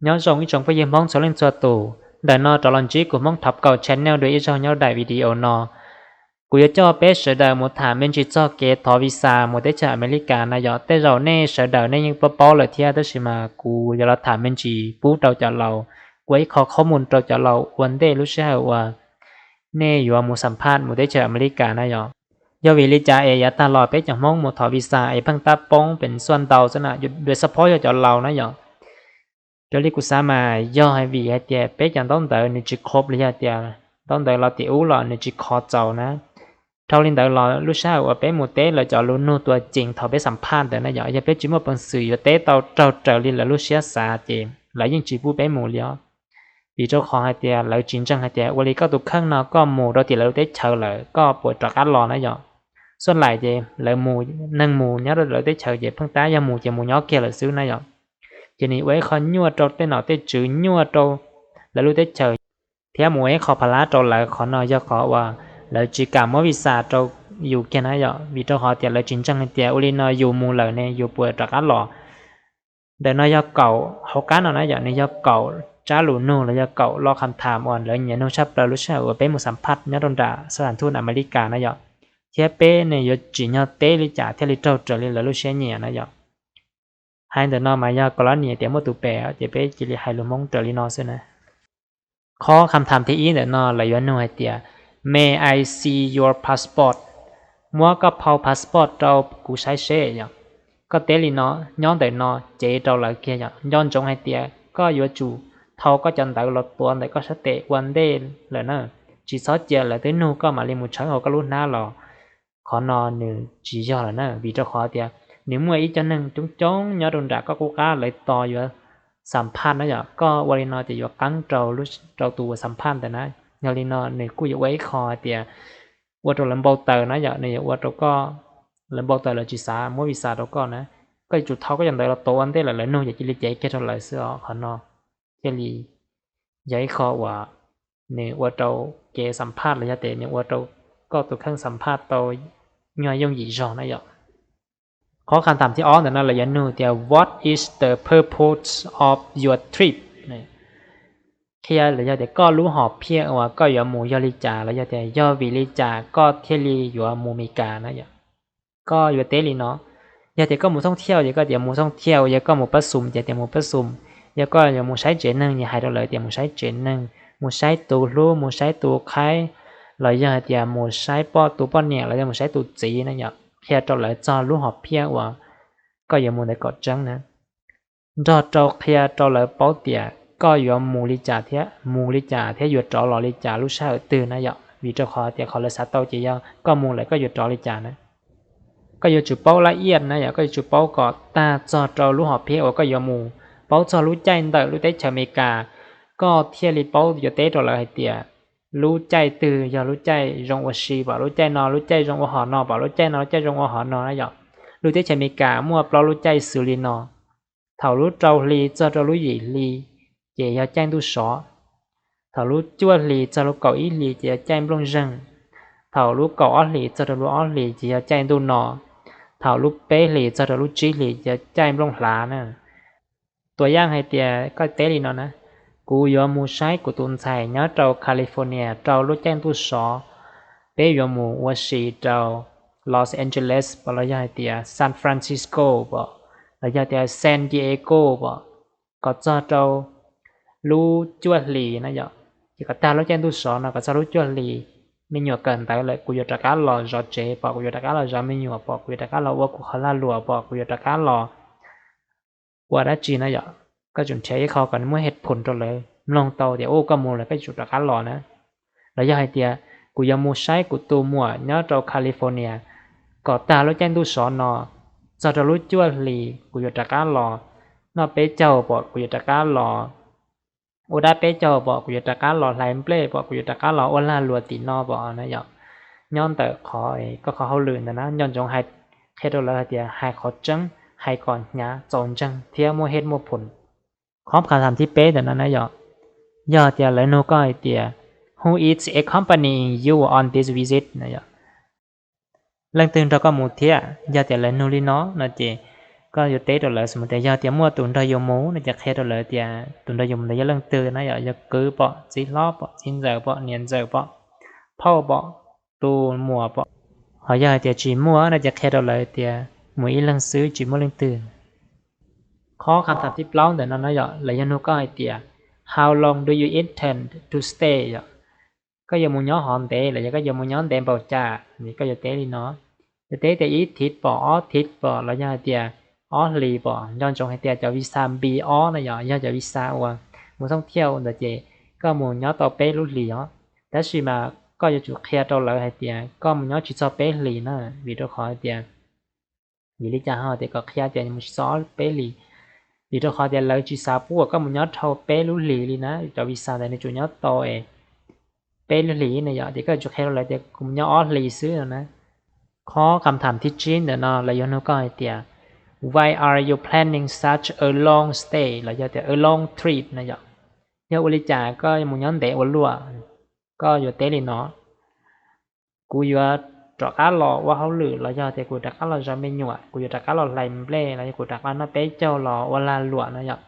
Nyob zoo ib tsoom phooj ywg Hmoob txhua leej txhua tus, ntawm no rov los ntsib kuv Hmoob Thov Kaum Channel dua ib zaug nyob daim video no. Kuv yuav coj peb sawv daws mus tham me ntsis txog kev thov visa mus teb chaws Amelikas na yom. Tej zaum nej sawv daws nej yeej paub paub lawm thiab, tab sis mas kuv yuav los tham me ntsis pub rau cov laus, ua ib qho qhob mus rau cov laus ua ntej lub sij hawm uas nej yuav mus xam phaj mus teb chaws Amelikas na yom. Yog vim li cas es yav tag los peb cov Hmoob mus thov visa es pheej tab poob peev xuaj ntau xwb na, dua xab phob yog cov laus na yom. Raws li kuv xav mas yog vim hais tias peb cov ntaub ntawv nws tsis khob los yog tias ntaub ntawv los tim ub los nws tsis kho txaus na. Dhau li ntawd los lub sij hawm uas peb mus teb lawv cov lus nug tua ceev thaum peb xam phaj ntawd na yom, yog peb tsis muaj peev xwm yuav teb tau raug raws li lawv lub siab xav ces lawv yeej tsis pub peb mus li os. Vim rau qhov hais tias lawv tsis ntseeg hais tias ua li koj tus kheej no koj mus rau tim lawv lub teb chaws lawm koj puas rov qab los na yom. Xuaj laim ces lawv mus, neeg mus nyob rau lawv teb chaws ces pheej tab yog mus ces mus nyob kiag lawm xwb na yom. Ces nws ua ib qho nyuaj rau tej nom tej tswv, nyuaj rau lawv lub teb chaws, thiab mus ua ib qho pha lab rau lawv. Qhov no yog qhov uas lawv tsis kam muab visa rau yus kiag na yom, vim rau qhov tias lawv tsis ntseeg hais tias ua li no yus mus lawm ne yus puas rov qab los. Ntawm no yog kaum, hauv qab no na yom, nws yog kaum tsab lus nug los yog kaum lo qham tham uas lawv nyiam nug tshaj plaws lub sij hawm uas peb mus xam phaj nyob rau nram sab thas thuj Amelikas na yom. Thiab peb ne yuav tsim nyog teb li cas thiaj li raug raws li lawv lub siab nyiam na yom. Hais ntawm no mas yog kaum lab nias tias muaj tus pem ces peb cia li hais lus Hmoob raws li no xwb na. Qhov qham tham thib ib ntawm no lawv yuav nug hais tias, May I see your passport? Muab koj phau passport rau kuv saib seb yom. Koj teb li no, nyob ntawm no cev rau lawv kiag yom. Nco ntsoov hais tias koj yuav tsum thau koj cov ntawv los tuav ntawm koj sab tes ua ntej lawm na. Tsis txhob cia lawv twb nug koj mam li mus tshawb hauv koj lub hnab los. Qhov no nws tsis yog lawm na, vim rau qhov tias nws muaj ib co neeg coob coob nyob rau nram koj qub qab lawv tos yuav xam phaj na yom. Koj ua li no ces yuav qeeb rau tus uas xam phaj ntawd na. Yog li no nws kuj yuav ua ib qho hais tias ua rau lawv npau taws na yom, nws yuav ua rau koj, lawv npau taws lawv tsis xav muab visa rau koj na. Koj yuav tsum thau koj cov ntawv los tuav ua ntej lawm lawv nug ces cia li cev kiag rau lawv xwb os. Qhov no thiaj li yog ib qho uas nws ua rau kev xam phaj los yog tias nws ua rau koj tus kheej xam phaj tau nyuag yooj yim zog na yom. Qhov qham tham thib ob ntawm no lawv yuav nug tias, What is the purpose of your trip? Qhia los yog tias koj lub hom phiaj uas koj yuav mus yog li cas los yog tias yog vim li cas koj thiaj li yuav mus Meskas na yom. Koj yuav teb li no, yog tias koj mus thoob thiaj ces koj tias mus thoob thiaj, yog koj mus pab xum ces tias mus pab xum, yog koj yuav mus saib tsev neeg ces hais rau lawv tias mus saib tsev neeg, mus saib tus hlub, mus saib tus qhaib, los yog hais tias mus saib poj tus poj niam los yog mus saib tus txiv na yom. Qhia rau lawv txog lub hom phiaj uas koj yuav mus ntawd kom tseeb na. Nrog rau qhia rau lawv paub tias koj yuav mus li cas thiab mus li cas thiab yuav rov los li cas lub sij hawm twg na yom, vim rau qhov tias qhov lawv xav tau ces yog koj mus lawm koj yuav rov li cas na. Koj yuav tsum paub laj iaj na yom, koj yuav tsum paub kom tag txog rau lub hom phiaj uas koj yuav mus, paub txog lub caij ntawm lub teb chaws Amelikas, koj thiaj li paub yuav teb rau lawv hais tias lub caij twg yog lub caij zoo ua si pom, lub caij no lub caij zoo ua hom no pom, lub caij no lub caij zoo ua hom no na yom. Lub teb chaws Amelikas muaj plaub lub caij xws li no. Thaum lub rau hli txog rau lub yim hli ces yog caij ntuj sov. Thaum lub cuaj hlis txog lub kaum ib hlis ces yog caij nplooj zeeg. Thaum lub kaum ob hlis txog rau lub ob hlis ces yog caij ntuj no. Thaum lub peb hlis txog rau lub tsib hlis ces yog caij nplooj hlav na. Tua yaj hais tias koj teb li no na, kuv yuav mus saib kuv tus ntxhais nyob rau California rau lub caij ntuj sov. Peb yuav mus ua si rau Los Angeles pom los yog hais tias San Francisco pom, los yog tias San Diego pom, kom txog rau lub cuaj hlis na yom. Ces kom tag lub caij ntuj sov no kom txog lub cuaj hlis, me nyuam kawm ntawv lawm kuv yuav rov qab los zov tsev pom, kuv yuav rov qab los zov me nyuam pom, kuv yuav rov qab los ua kuv qhov lag luam pom, kuv yuav rov qab los ua dab tsi na yom. Koj tsum nrhiav ib qho kom nws muaj hej phum rau lawv mloog tau tias u koj mus lawm koj yuav tsum rov qab los na. Los yog hais tias kuv yuav mus saib kuv tus muam nyob rau California, kom tag lub caij ntuj sov no, txog rau lub cuaj hlis kuv yuav rov qab los noj peb caug pom, kuv yuav rov qab los ua dab peb caug pom, kuv yuav rov qab los hlais nplej pom, kuv yuav rov qab los ua lag luam tim no pom na yom. Nyob ntawm qhov koj qhov hauj lwm ntawd na, nco ntsoov hais, qhia rau lawv hais tias hais qhov tseeb, hais kom hnyav txaus ntseeg thiab muaj hej muaj phum. Qhov qham tham thib peb ntawm no na yom, yog tias lawv nug koj hais tias, Who is accompanying you on this visit? Leej twg nrog koj mus thiab? Yog tias lawv nug li no no ces Koj yuav teb rau lawv, xws li tias yog tias muaj tus nrog yus mus no ces qhia rau lawv tias tus nrog yus mus ntawd yog leej twg na, yog yog kwv pom, txiv hlob pom, txiv ntxawm pom, niam ntxawm pom, phauj pom, tus muam pom. Ho yog hais tias tsis muaj no ces qhia rau lawv tias mus ib leeg xwb tsis muaj leej twg. Qhov qham tham thib plaub ntawm no na yom, lawv yog nug koj hais tias how long do you intend to stay yom? Koj yuav mus nyob hov ntev los yog koj yuav mus nyob ntev npaum cas? Koj yuav teb li no, yuav teb tias ib thiv pom, ob thiv pom los yog hais tias ob hlis pom. Nco ntsoov hais tias cov visa B ob na yom, yog cov visa uas mus thooj thiaj ntawd ces koj mus nyob tau peb lub hlis os. Tab sis mas koj yuav tsum qhia rau lawv hais tias koj mus nyob tsis txog peb hlis na, vim rau qhov hais tias, vim li cas ho tias kom qhia tias mus tsis txog peb hlis? Vim rau qhov tias lawv tsis xav pub koj mus nyob dhau peb lub hlis li na, cov visa ntawd nws tsuas nyob tau peb lub hlis na yom, ces koj yuav tsum qhia rau lawv tias kuv mus nyob ob hlis xwb no na. Qhov qham tham thib tsib ntawm no lawv yuav nug koj hais tias why are you planning such a long stay los yog tias a long trip na yom? Yog ua li cas koj mus nyob ntev ua luaj? Koj yuav teb li no, kuv yuav rov qab los ua hauj lwm los yog tias kuv rov qab los zov me nyuam, kuv yuav rov qab los hlais nplej los yog kuv rov qab noj peb caug los ua lag luam no yom.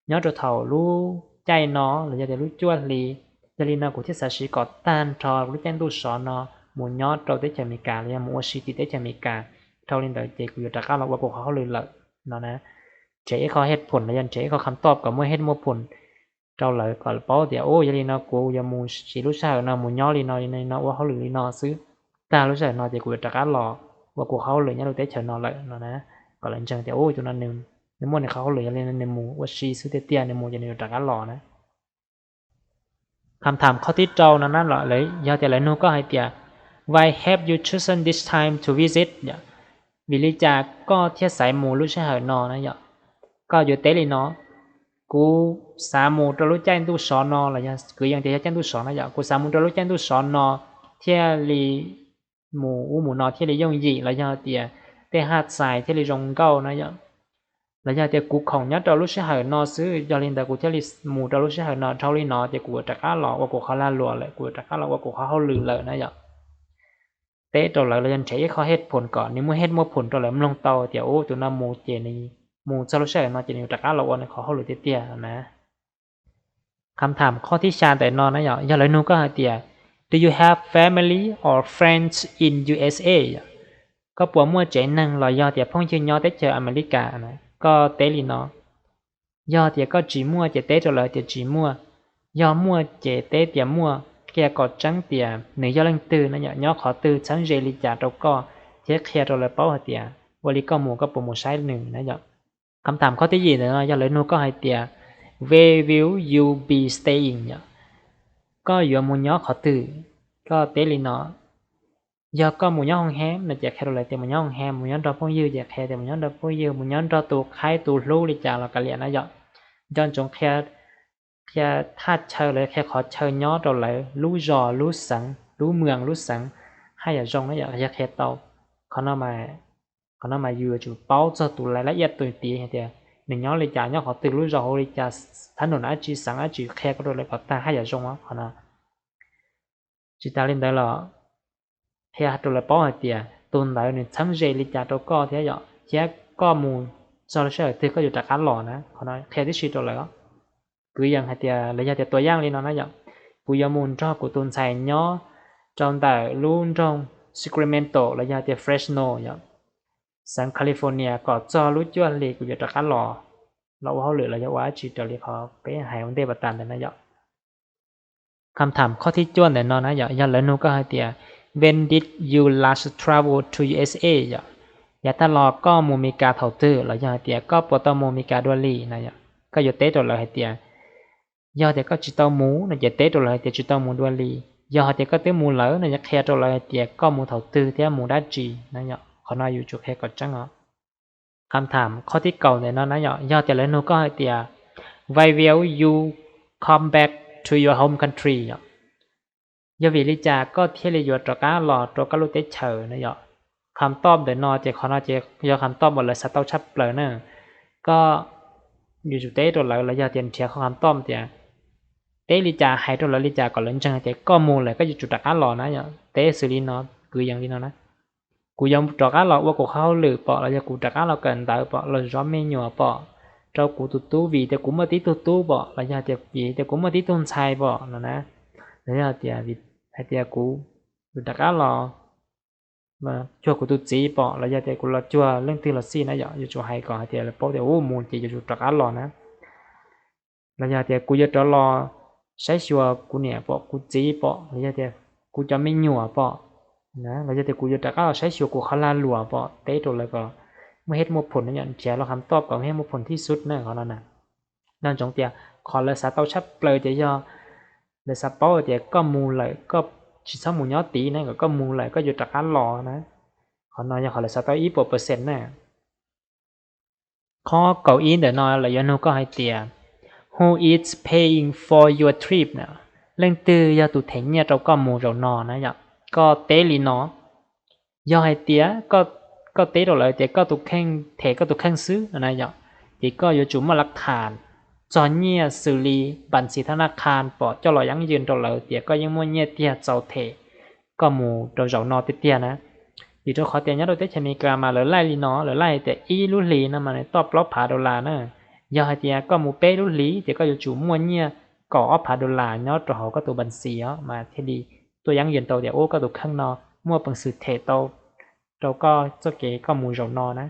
Nyob rau thaum lub caij no los yog tias lub cuaj hli, yog li no kuv thiaj xav siv kom tag nrho lub caij ntuj sov no mus nyob rau teb chaws Amelikas los yog mus ua si tim teb chaws Amelikas. Dhau li ntawd ces kuv yuav rov qab los ua kuv qhov hauj lwm lawm no na. Nrhiav ib qho hej phoom los yog nrhiav ib qho kham toj kom muaj hej muaj phoom rau lawv kom paub tias, u, yog li no kuv yuav mus siv lub sij hawm no mus nyob li no li no ua hauj lwm li no xwb. Tag lub sij hawm no ces kuv yuav rov qab los ua kuv qhov hauj lwm nyob lub teb chaws no lawm no na. Kom lawv ntseeg tias, u, tus no nws muaj nws qhov hauj lwm, yog li no nws mus ua si xwb tiag tiag, nws mus ces nws yuav rov qab los na. Kham tham qhov thib rau no na, yog tias lawv nug koj hais tias why have you chosen this time to visit? Vim li cas koj thiaj xaiv mus lub sij hawm no na yom? Koj yuav teb li no, kuv xav mus rau lub caij ntuj sov no los yog kwv yees tias yog caij ntuj sov na yom, kuv xav mus rau lub caij ntuj sov no thiaj li mus ub mus no thiaj li yooj yim los yog tias tej haj txais thiaj li zoo nkauj na yom. Los yog tias kuv khoom nyob rau lub sij hawm no xwb, yog li ntawd kuv thiaj li mus rau lub sij hawm no. Dhau li no ces kuv yuav rov qab los ua kuv qhov lag luam lawm, kuv yuav rov qab los ua kuv qhov hauj lwm lawm na yom. Teb rau lawv los yog nrhiav ib qho hej phoom kom nws muaj hej muaj phoom rau lawv mloog tau tias, u, tus no mus ces nws mus txog lub sij hawm no ces nws yuav rov qab los ua nws qhov hauj lwm tiag tiag na. Kham tham qhov thib xya ntawm no na yom, yog lawv nug koj hais tias do you have family or friends in U S A? Koj puas muaj tsev neeg los yog tias phooj ywg nyob teb chaws Amelikas? Koj teb li no, yog tias koj tsis muaj ces teb rau lawv tias tsis muaj. Yog muaj ces teb tias muaj, qhia kom tseeb tias nws yog leej twg na yom, nyob qhov twg, txheeb ze li cas rau koj, thiab qhia rau lawv paub hais tias ua li koj mus koj puas mus saib nws na yom. Kham tham qhov thib yim ntawm no yog lawv nug koj hais tias where will you be staying yom? Koj yuav mus nyob qhov twg? Koj teb li no, yog koj mus nyob hoo heeb no ces qhia rau lawv tias mus nyob hoo heeb, mus nyob nrog phooj ywg ces qhia tias mus nyob nrog phooj ywg, mus nyob nrog tus qhaib tus hlub li cas los kav liam na yom. Nco ntsoov qhia, qhia thaj chaw los qhia qhov chaw nyob rau lawv lub zos lub xeev, lub mws lub xeev haj yam zoo na yom, yog qhia tau. Qhov no mas yus yuav tsum paub txog tus laj lab iaj tus tid hais tias nws nyob li cas, nyob qhov twg, lub zos hu li cas, thab num dab tsi, xeev dab tsi, qhia rau lawv kom tag haj yam zoo qhov no. Tsis tas li ntawd los qhia rau lawv paub hais tias tus ntawd nws txheeb ze li cas rau koj thiab yom, thiab koj mus txog lub sij hawm twg koj yuav rov qab los na. Qhov no qhia tib si rau lawv. Kwv yees hais tias, los yog tias tua yaj li no na yom, kuv yuav mus nrog kuv tus ntxhais nyob rau ntawm lub nroog Sacramento los yog tias Fresno yom, xeev California kom txog lub cuaj hli kuv yuav rov qab los, los ua hauj lwm los yog ua dab tsi raws li qhov peb hais ua ntej pas tas ntawd na yom. Kham tham qhov thib cuaj ntawm no na yom, yog lawv nug koj hais tias when did you last travel to U S A yom, yav tag los koj mus Meskas thaum twg los yog hais tias koj puas tau mus Meskas dua li na yom, koj yuav teb rau lawv hais tias, yog tias koj tsis tau mus no ces teb rau lawv hais tias tsis tau mus dua li. Yog hais tias koj twb mus lawm no ces qhia rau lawv hais tias koj mus thaum twg thiab mus dab tsi na yom. Qhov no yuav tsum qhia kom tseeb os. Kham tham qhov thib kaum ntawm no na yom, yog tias lawv nug koj hais tias why will you come back to your home country yom, yog vim li cas koj thiaj li yuav rov qab los rau koj lub teb chaws na yom. Kham toj ntawm no ces qhov no ces yog kham toj uas lawv xav tau tshaj plaws na. Koj yuav tsum teb rau lawv los yog tias nrhiav qhov kham toj tias, teb li cas hais rau lawv li cas kom lawv ntseeg hais tias koj mus lawm koj yuav tsum rov qab los na yom. Teb xws li no, kwv yees li no na. kuv yuav rov qab los ua kuv qhov hauj lwm pom, los yog kuv rov qab los kawm ntawv pom, los zov me nyuam pom rau kuv tus tub vim tias kuv muaj tib tug tub pom, los yog tias vim tias kuv muaj tib tug ntxhais pom no na. Los yog tias hais tias kuv rov qab los cuag kuv tus txiv pom, los yog tias kuv los cuag leej twg los xij na yom, yuav tsum hais kom hais tias lawv paub tias mus ces yuav tsum rov qab los na. Los yog tias kuv yuav rov los saib xyuas kuv niam pom, kuv txiv pom, los yog tias kuv cov me nyuam pom, los yog tias kuv yuav rov qab los saib xyuas kuv qhov lag luam pom, teb rau lawv kom muaj hej muaj phum na yom, nrhiav los kham toj kom muaj hej muaj phum thib xub na qhov no na. Nco ntsoov tias qhov lawv xav tau tshaj plaws ces yog lawv xav paub tias koj mus lawm koj tsis txhob mus nyob tid na, kom koj mus lawm koj yuav rov qab los na. Qhov no yog qhov lawv xav tau ib puas percent na. Qhov kaum ib ntawm no lawv yuav nug koj hais tias, Who is paying for your trip? Leej twg yog tus them nyiaj rau koj mus zaum no na yom? Koj teb li no, yog hais tias koj teb rau lawv tias koj tus kheej them koj tus kheej xwb no na yom, ces koj yuav tsum muaj lav khas txog nyiaj xws li npas ntxis thab naj khas pom coj los yeeb yws rau lawv tias koj yeej muaj nyiaj tiag txaus them koj mus rau zaum no tiag tiag na. Vim rau qhov tias nyob rau teb chaws Amelikas mas lawv laij li no, lawv laij tias ib lub hlis no mas nws toj plaub phav dollar na. Yog hais tias koj mus peb lub hlis ces koj yuav tsum muaj nyiaj kaum ob phav dollar nyob rau hauv koj tus npas ntxis os mas thiaj li tuaj yeeb yws tau tias ub koj tus kheej no muaj peev xwm them tau rau koj txoj kev koj mus zaum no na.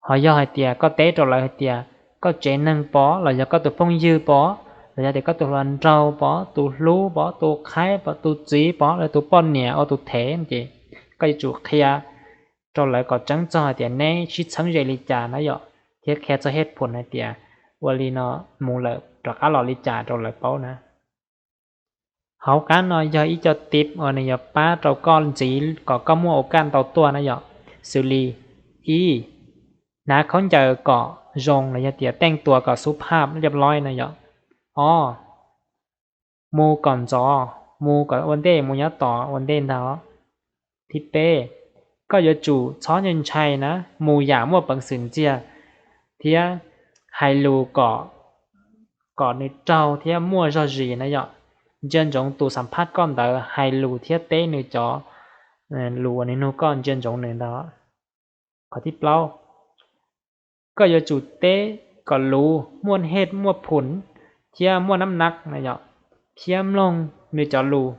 Ho yog hais tias koj teb rau lawv hais tias koj tsev neeg pom los yog koj tus phooj ywg pom los yog tias koj tus hluas nraug pom, tus hlub pom, tus qhaib pom, tus txiv pom los tus poj niam ua tus them ces koj yuav tsum qhia rau lawv kom tseeb txog hais tias neb sib txheeb ze li cas na yom, thiab qhia txog hej phum hais tias ua li no mus lawm rov qab los li cas rau lawv paub na. Hauv qab no yog ib co tip uas nws yuav pab rau koj ntxiv kom koj muaj ua kaj ntau tuaj na yom, xws li ib, hnav khaub ncaws kom zoo los yog tias teej tua kom xub phaj liab loib na yom. Ob, mus kom ntxov, mus kom ua ntej, mus nyob tos ua ntej ntag. Thib peb, koj yuav tsum txhob ntshai ntshai na, mus yam muaj peev xwm ntxiag thiab hais lus kom nws raug thiab muaj zog zis na yom. Ntsia ntsoov tus xam phaj koj ntawd hais lus thiab teb nws cov lus uas nws nug koj, ntsia ntsoov nws ntag. Qhov thib plaub, koj yuav tsum teb kom luv, muaj hej muaj phum thiab muaj nab nab na yom, thiab mloog nws cov lus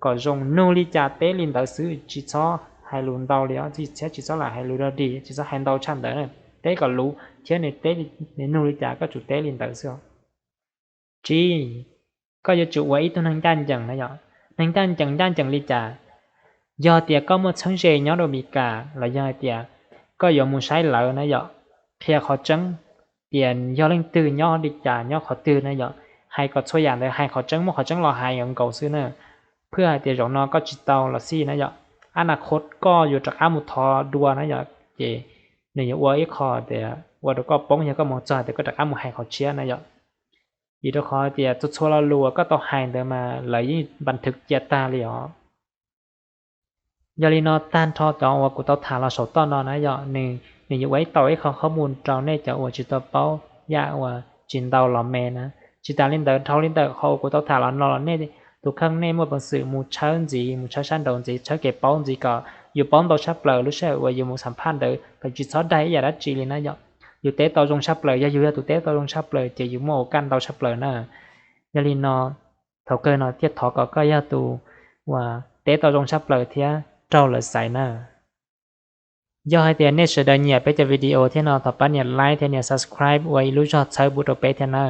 kom zoo, nug li cas teb li ntawd xwb, tsis txhob hais lus ntau li os, tsis txhob lam hais lus dog dig, tsis txhob hais ntau tshaj ntawd na. Teb kom luv thiab nws teb, nws nug li cas koj tsum teb li ntawd xwb os. Tsib, koj yuav tsum ua ib tug neeg ncaj ncees na yom. Neeg ncaj ncees ncaj ncees li cas? Yog tias koj muaj txheeb ze nyob rau Amelikas los yog hais tias koj yuav mus saib lawv na yom, qhia qhov tseeb tias yog leej twg nyob li cas nyob qhov twg na yom, hais kom txhua yam ntawd hais qhov tseeb, muab qhov tseeb los hais nkaus xwb na. Phwj hais tias zaum no koj tsis tau los xij na yom, ab na khod koj yuav rov qab mus thov dua na yom, ces nws yuav ua ib qho tias ua rau koj poob yog koj mus txog tias koj rov qab mus hais qhov tshiab na yom. Vim rau qhov tias txhua txhua lo lus uas koj tau hais ntawd mas lawv yeej npas thwv cia tag li os. Yog li no tag nrho cov uas kuv tau tham los saum toj no na yom, nws, nws yuav ua ib tau ib qho qhob mus rau nej cov uas tsis tau paub yam uas tsis ntau los me na. Tsis tas li ntawd, dhau li ntawm qhov uas kuv tau tham los no los nej tus kheej nej muaj peev xwm mus tshawb ntxiv, mus tshawb sab nraud ntxiv, tshawb kev paub ntxiv kom yus paub ntau tshaj plaws lub sij hawm uas yus mus xam phaj ntawd kom tsis txhob daig ib yam dab tsi li na yom. Yus teb tau zoo tshaj plaws, yog yus yog tus teb tau zoo tshaj plaws ces yus muaj ua kaj ntau tshaj plaws na. Yog li no, thaum kawg no thiaj thov kom koj yog tus uas teb tau zoo tshaj plaws thiab raug lawv xaiv na. Yog hais tias nej sawv daws nyiam peb cov video thiab no thov pab nias like thiab nias subscribe ua ib lub zog txhawb pub rau peb thiab na.